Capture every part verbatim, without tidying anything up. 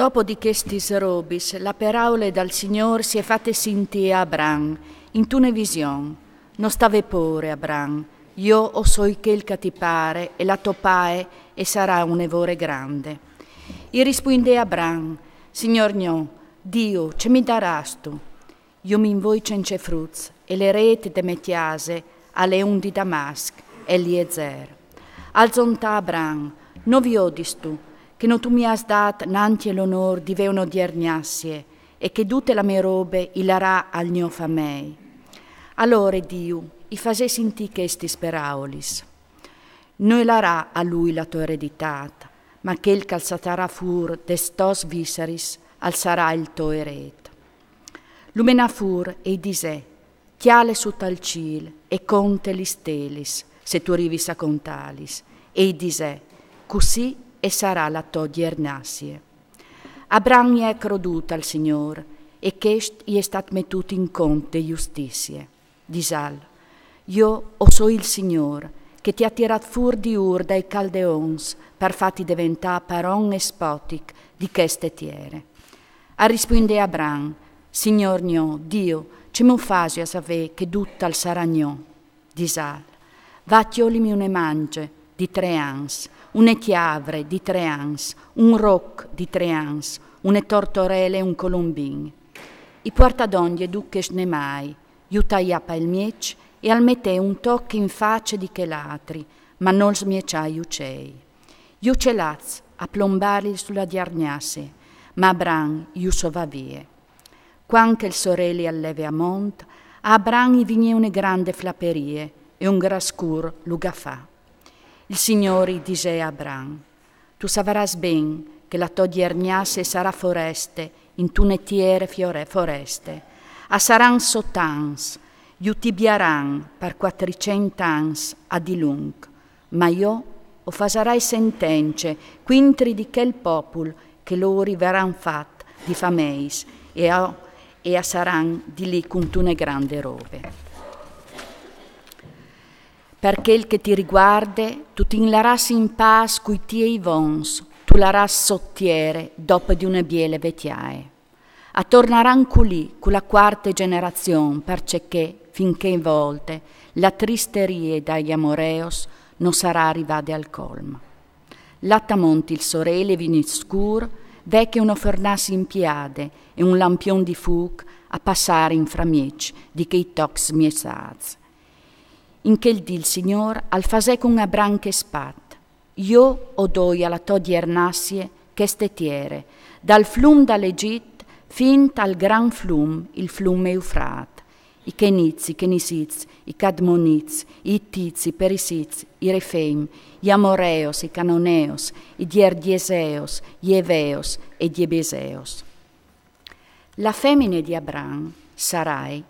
Dopo di chestis robis, la peraule dal Signôr si è fate sintî a Abram intune vision: No sta vê pôre, Abram, jo o soi chel che ti pare, e la tô pae e sarà une vore grande. I rispuindè Abram: Signôr gno, Diu, ce mi darâstu? Jo mi voi cence fruts, e l'erêt de mê cjase al è un di Damasc, Eliezer. Al zontà Abram: No viodistu che no tu mi âs dât nancje l'onôr di vê une diergnassie, e che dute la mê robe i larà al gno famei? Alore Diu i fasè sintî chestis peraulis: No e larà a lui la tô ereditât, ma chel che al satarà fûr des tôs visseris al sarà il to erêt. Lu menà fûr e i disè: Cjale sù tal cîl e conte lis stelis, se tu rivis a contâlis. E i disè: Cussì e sarà la tô diergnassie. Abram i à crodût al Signôr, e chest i è stât metût in cont de justissie. Disal: Jo o soi il Signôr, che ti à tirât fûr di Ur dai Caldeons par fâti deventâ paron e spotic di cheste tiere. Al rispuindè Abram: Signôr gno, Diu, cemût fasio a savê che dut al sarà gno? Disal: Va, cjolimi une mance di trê ans, une cjavre di trê ans, un roc di trê ans, une tortorele e un colombin. I puartà dongje ducj chescj nemâi, ju taià pal mieç e al metè un toc in face di chel altri, ma nol smieçà i ucei. I ucelats a plombarli su la diergnassie, ma Abram ju sovà vie. Cuant che il soreli al leve a mont, a Abram i vignè une grande flaperie e un grâs scûr lu gafà. Il Signôr i disè a Abram: Tu savarâs ben che la tô diergnassie sarà foreste intune tiere fiore foreste. A saran sot ans, ju tibiaran par cuatricent ans a dilunc, ma jo o fasarai sentence cuintri di chel popul che lôr i varan fat di fameis, e a, e a saran di li cuntune grande robe. Par chel che ti riguarde, tu ti inlarâs in pâs cui tiei vons, tu larâs sot tiere dopo di une biele vecjae. A tornaran culì cu la cuarte gjenerazion, parcè che, fin chê volte, la tristerie dai amoreos no sarà rivade al colm. Là tamont il soreli e vignît scûr, vecje une fornasse impiade e un lampion di fûc a passarin framieç di chei tocs smieçâts. In chel dì il Signôr al fasè cun Abram chest pat: Jo o doi a la tô diergnassie cheste tiere, dal flum dal Egjit fin al grant flum, il flum Eufrat. I Cheniçs, i Cheniziçs, i Cadmoniçs, i Itits, i Periziçs, i Refeim, i Amoreos, i Canoneos, i Gjergjeseos, i Eveos e i Gjebeseos. La femine di Abram, Sarai,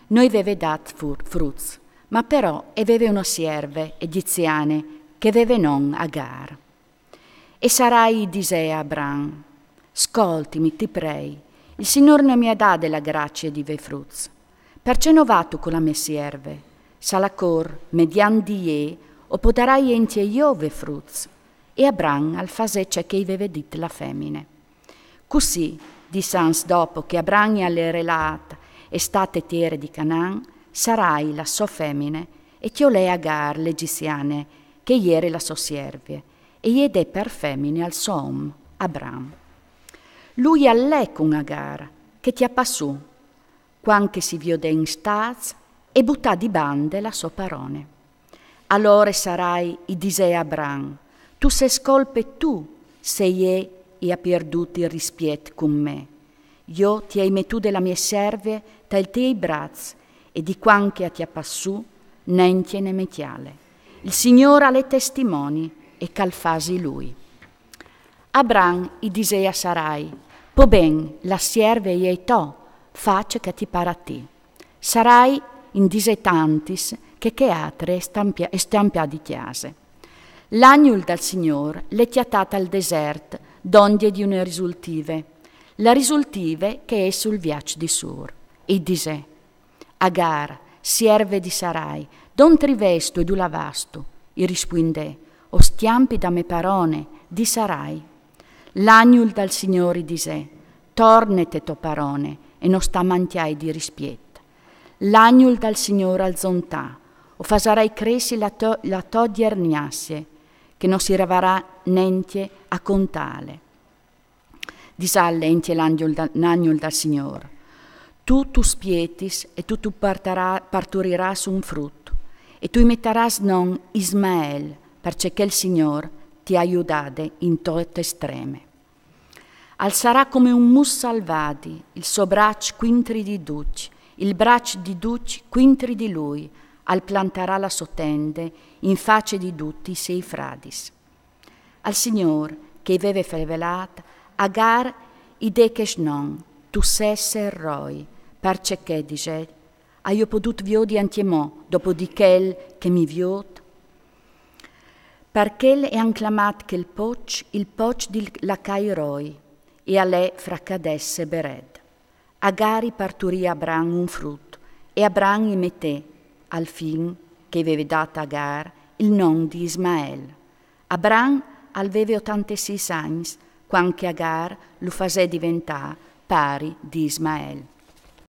no i veve dât fûr-, fruts, ma però e veve une sierve egjiziane che e veve non Agar. E Sarai i disè a Abram: Scoltimi, ti prei, il Signôr no mi à dade la gracie di vê fruts. Parcè no vâstu cu la mê sierve? Salacor, mediant di jê, o podarai encje jo vê fruts. E Abram al fasè ce che i veve dit la femine. Cussì, dîs ans dopo che Abram al jere lât e stât te tiere di Canaan, Sarai, la sô femine, e cjolè Agar, l'egjiziane, che e jere la sô sierve, e e dè par femine al so om, Abram. Lui al lè cun Agar, che e cjapà sù, cuant che si viodè in stâts, e butà di bande la sô parone. Alore Sarai i disè a Abram: Tu sês colpe tu se jê i à pierdût il rispiet cun me. Jo ti ai metude la mê sierve tai tiei braçs, e di cuant che e à cjapà sù, nencje ne me cjale. Il Signôr al è testimoni, e che al fasi lui. Abram i disè a Sarai: Po ben, la sierve e je tô, fâs ce che ti pare a ti. Sarai in disè tantis che chê altre e sta in pia-, e sta in piâ di cjase. L'agnul dal Signôr l'è cjatât al desert, dongje di une risultive. La risultive che e je sul viaç di Sur. E i disè: Agar, sierve di Sarai, dongje vêstu e dulà vâstu? I rispuindè: O scjampi da mê parone, di Sarai. L'agnul dal Signôr i disè: Torne te tô parone e no sta mancjâi di rispiet. L'agnul dal Signôr al zontà: O fasarai cressi la tô, la tô gjerniasse, che no si ravarà nencje a contâle. Disal encje l'agnul dal, l'agnul dal Signôr: Tu tu spietis e tu tu partarà, parturirâs un frut, e tu i metarâs non Ismael, parcè che il Signôr ti à judade in tô estreme. Al sarà come un mus salvadi, il so braç cuintri di ducj, il braç di ducj cuintri di lui, al plantarà la sô tende in face di ducj i siei fradis. Al Signôr, che i veve fevelât, Agar i dè chest non: Tu sês roi, parcè che, disè, aio podût viodi ancjemò dopo di chel che mi viôt? Par chel i àn clamât chel poç il poç dil lacai roi, e al è fra che adès e Bered. Agar i parturì a Abram un frut, e Abram i metè, al fin che i veve dât a Agar, il non di Ismael. Abram al veve otantesîs agns cuant che Agar lu fasè diventâ pari di Ismael.